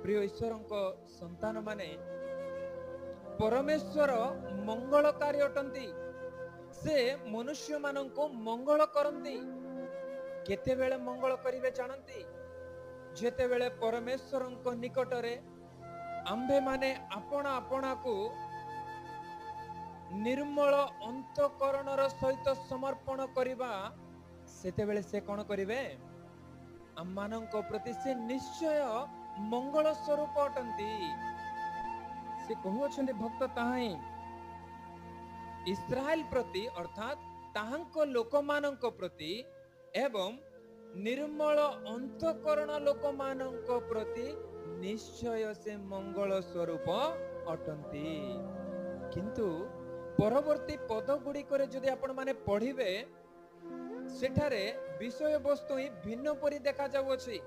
ପ୍ରିୟ ଈଶ୍ୱରଙ୍କ ସନ୍ତାନମାନେ, ପରମେଶ୍ୱର ମଙ୍ଗଳକାରୀ ଅଟନ୍ତି। ସେ ମନୁଷ୍ୟମାନଙ୍କୁ ମଙ୍ଗଳ କରନ୍ତି। କେତେବେଳେ ମଙ୍ଗଳ କରିବେ ଜାଣନ୍ତି? ଯେତେବେଳେ ପରମେଶ୍ୱରଙ୍କ ନିକଟରେ ଆମ୍ଭେମାନେ ଆପଣା ଆପଣାକୁ ନିର୍ମଳ ଅନ୍ତଃକରଣର ସହିତ ସମର୍ପଣ କରିବା, ସେତେବେଳେ ସେ କଣ କରିବେ? ଆମମାନଙ୍କ ପ୍ରତି ସେ ନିଶ୍ଚୟ ମଙ୍ଗଳ ସ୍ୱରୂପ ଅଟନ୍ତି। ସେ କହୁଅଛନ୍ତି ଭକ୍ତ ତାହା ହିଁ ଇସ୍ରାଏଲ ପ୍ରତି, ଅର୍ଥାତ୍ ତାହାଙ୍କ ଲୋକମାନଙ୍କ ପ୍ରତି ଏବଂ ନିର୍ମଳ ଅନ୍ତଃକରଣ ଲୋକମାନଙ୍କ ପ୍ରତି ନିଶ୍ଚୟ ସେ ମଙ୍ଗଳ ସ୍ୱରୂପ ଅଟନ୍ତି। କିନ୍ତୁ ପରବର୍ତ୍ତୀ ପଦ ଗୁଡ଼ିକରେ ଯଦି ଆପଣମାନେ ପଢିବେ, ସେଠାରେ ବିଷୟବସ୍ତୁ ହିଁ ଭିନ୍ନ ପରି ଦେଖାଯାଉଅଛି।